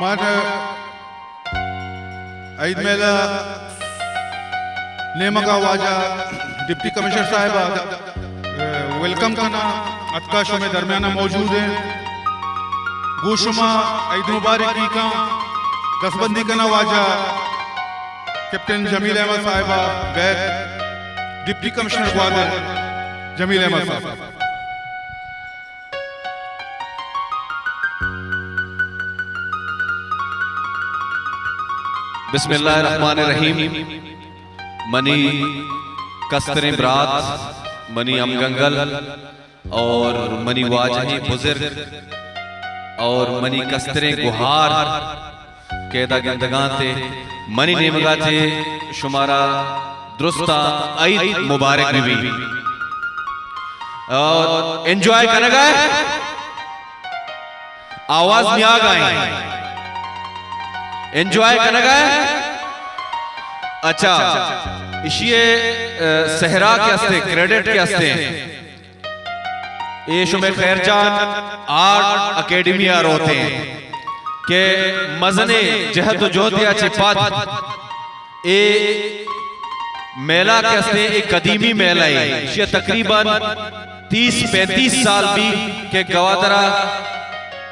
ما عید میلہ نیمگا واجہ ڈپٹی کمشنر صاحب ءَ ویلکم کنا، اتکا شمے درمیان موجود ہیں۔ گو شما عید مبارکی کا دستبندی کنا واجہ کیپٹن جمیل احمد صاحب ءَ، غیر ڈپٹی کمشنر گوادر جمیل احمد صاحب۔ بسم اللہ الرحمن الرحیم۔ منی کستریں برات، منی ہمگنگل اور منی واجہیں بزرگ اور منی کستریں گہار کہ ادا گندگاں تے، منی نیمگا تے شمارا درستاں عید مبارک بہ بی۔ اور انجوائے کنگا ہے؟ آواز نیاگا ہیں۔ انجوائے کنگا ہے؟ اچھا، اشی، اے، صحرا کے ہستے، کریڈٹ کے ہستے۔ اے شمے خیر جان آرٹ اکیڈمی ءَ روت ایں کہ مزنیں جہد و جہدے ءَ چہ پد اے میلہ کہ ہستیں، اے قدیمی میلہ ہے، ایشی ءَ تقریباً تیس پینتیس سال بی کہ گوادر ءَ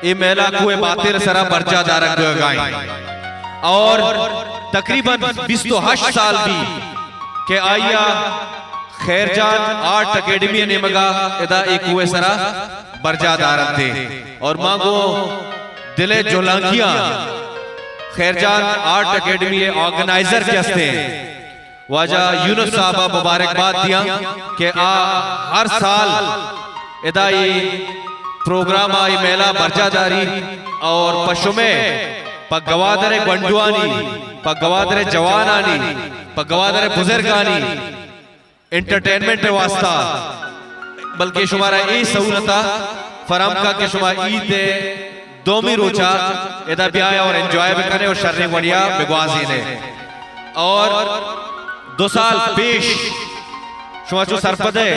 اے میلہ کوہ باتیل سرا برجا دارگ بوگا ایں اور تقریباً بیست و ہشت سال بی کہ آئی ءَ خیر جان آرٹ اکیڈمی ءِ نیمگا ادا اے کوہ سرا برجا دارنت۔ اور ما گوں دل ءِ جہلانکیاں خیر جان آرٹ اکیڈمی ءِ آرگنائزر کہ ہستیں واجہ یونس صاحب ءَ مبارکباد دیاں کہ آ ہر سال ادا اے پروگرام ءَ، اے میلہ برجا داری اور پہ شمے، پہ گوادر ءِ گونڈوانی، پہ گوادر ءِ جوانانی، پہ گوادر ءِ بزرگانی انٹرٹینمنٹ ءِ واسطہ، بلکہ شمارا اے سہولت ءَ فراہم کا کہ شما عید ءِ دومی روچا ادا بیائے اور انجوائے بکنے اور شریں وڑیا بگوازینے۔ اور دو سال پیش شما چو سرپد ہے،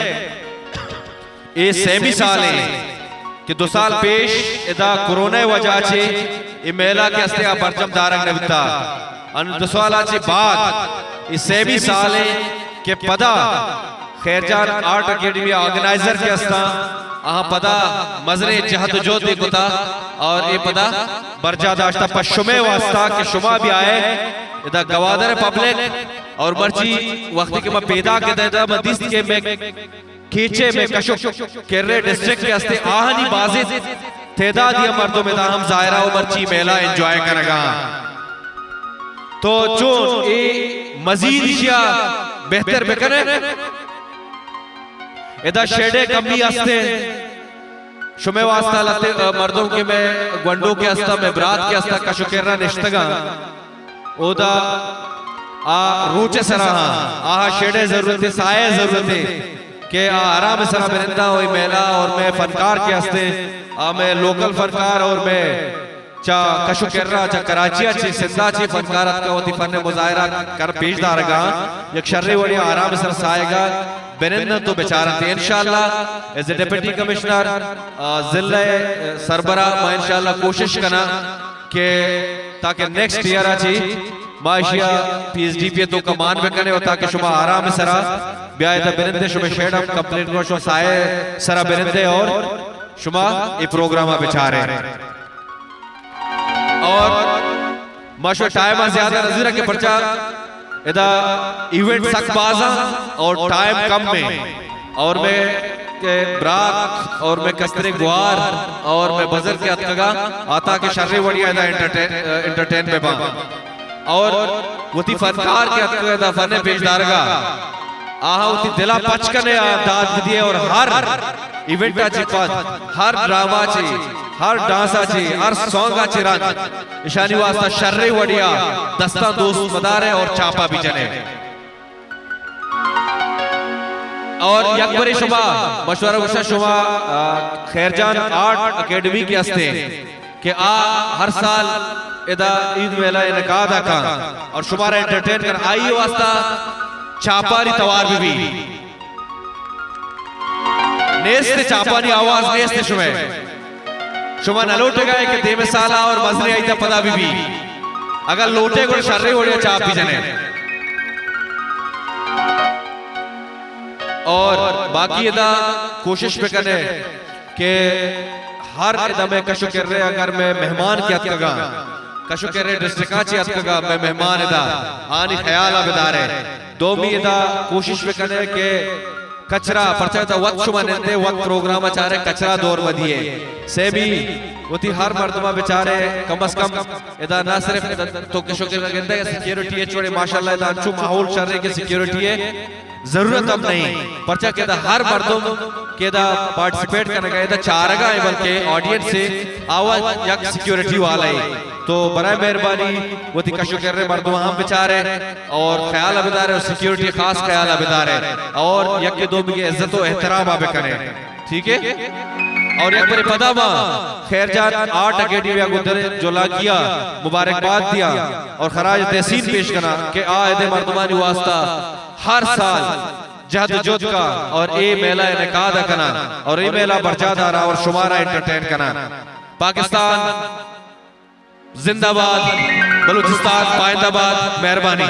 اے سیمی سال ہیں کہ دو سال پیش ادا کرونا ءِ وجہ چے اے میلہ کہ ہستے آ برجم دارگ نہ بیتا۔ ان دو سال چے بعد اے سیمی سال ہیں کہ پدا خیر جان آرٹ اکیڈمی آرگنائزر کہ ہستاں، آہاں پدا مزنیں جہد و جہدے کتا اور اے پدا برجا داشتا پہ شمے واسطہ کہ شما بیائے ادا گوادر پبلک اور مرچی وقتی کہ ما پیدا کے دیتا ما دیست کہ میں کیچے میں کشک کرے ڈسٹرکٹ کے ہستے آہانی بازیں تعدادی مردم ادا ہم ظاہرہ و مرچی میلہ انجوائے کرگا۔ تو چون اے مزید اشیا بہتر بکنے؟ ادا شیڈے کمی ہستے، شمے واسطہ لتے، آ، مردم کہ میں گونڈو کے ہستا، میں برات کے ہستا، کشو کرا نشتگا۔ اودا آ روچ سرا ہاں، آ شیڈے ضرورت ہے، سائے ضرورت ہے کہ آ آرام سرا بنندا ہوئی میلہ اور میں فنکار کے ہستے، آ میں لوکل فنکار اور میں چا کشو کرا، چا کراچی ءَ چہ، سندھ ءَ چہ فنکار اتکا وتی فن مظاہرہ کر پیش دارگا، یک شرے وڑی آرام سر سائیگا بنندن تو بچارنت۔ انشاءاللہ ایز اے ڈپٹی کمشنر، آ، ضلع، آ، سربراہ ما انشاءاللہ کوشش کنا کہ تاکہ نیکسٹ ایئر ءَ چہ ما اشیا پی ایس ڈی پی ءِ توکا مان بکنے و تاکہ شما آرام سرا بیائے تا بنندے، شما شیڈ ہم کمپلیٹ کو، شما سائے سرا بنندے اور شما اے پروگرام ءَ بچارے۔ اور ما شو ٹائم ءَ زیادہ نہ زیرا کہ پرچا ادا ایونٹ سک باز ہیں اور ٹائم کم میں، اور میں کہ برات اور میں کسترے گوار اور میں بزرگ کے اتکگا آتا کہ شرے وڑیا ادا انٹرٹین، انٹرٹین میں با اور وتی فنکار کے اتکگا ادا فن پیش دارگا، آہاں وتی دلا پچ کنے آ داد بدیے اور ہر ایونٹ ءَ چہ پد، ہر ڈرامہ چہ، ہر ڈانس ءَ چہ، ہر سانگ ءَ چہ رند اشانی واسطہ شرے وڑیا دستاں دوست مدارے اور چاپا بھی جنے۔ اور یک برے شما مشورہ گوشا شما، آ، خیر جان آرٹ اکیڈمی کے ہستے کہ آ ہر سال ادا عید میلہ انعقاد کن اور شمارا انٹرٹین کن، آئی واسطہ چاپاری توار بھی بھی۔ نیست چاپانی آواز نیست شمے۔ شما نہ لوٹگا کہ دیمے سالا اور مزنیں عیدا پدا بہ بی۔ اگر لوٹے گڑا شریں وڑے چاپ بہ جنے۔ اور باقی ادا کوشش بہ کنے کہ ہر ادا مئے کش و کرے اگر مئے مہمان کہ اتکگا، کش و کرے ڈسٹرکٹاں چہ اتکگا، مئے مہمان ادا آنی خیالا بدارے۔ دومی ادا کوشش بہ کنے کہ کچرا، پرچا ادا وت شما نندے، وت پروگراما چارے، کچرا دور مدیے۔ سیمی وتی ہر مردما بچارے، کم از کم ادا نہ صرف ادا تو کش و کرا گندے، سیکیورٹی اے چوڑے، ماشاءاللہ ادا انچو ماحول شرے کہ سیکیورٹی اے ضرورت ہم نہیں، پرچا کہ ادا ہر مردم کہ ادا پارٹیسپیٹ کنگا، ادا چارگا اے، بلکہ آڈینس اے، آوا یک سیکیورٹی والا اے۔ تو برائے مہربانی وتی کش و کرے مردم ہم بچارے اور خیالا بدارے اور سیکیورٹی خاص خیالا بدارے اور یک دومی کی عزت و احتراما بکنے۔ ٹھیک ہے؟ اور یک برے پدا ما خیر جان آرٹ اکیڈمی ء گوں دل جولاکیا مبارکباد دیاں اور خراج تحسین پیش کناں کہ آ ادے مردمانی واسطہ ہر سال جہد و جہد کا اور اے میلہ انعقاد کناں اور اے میلہ برجا دارا اور شمارا انٹرٹین کناں۔ پاکستان زندہ باد، بلوچستان پائندہ باد۔ مہربانی۔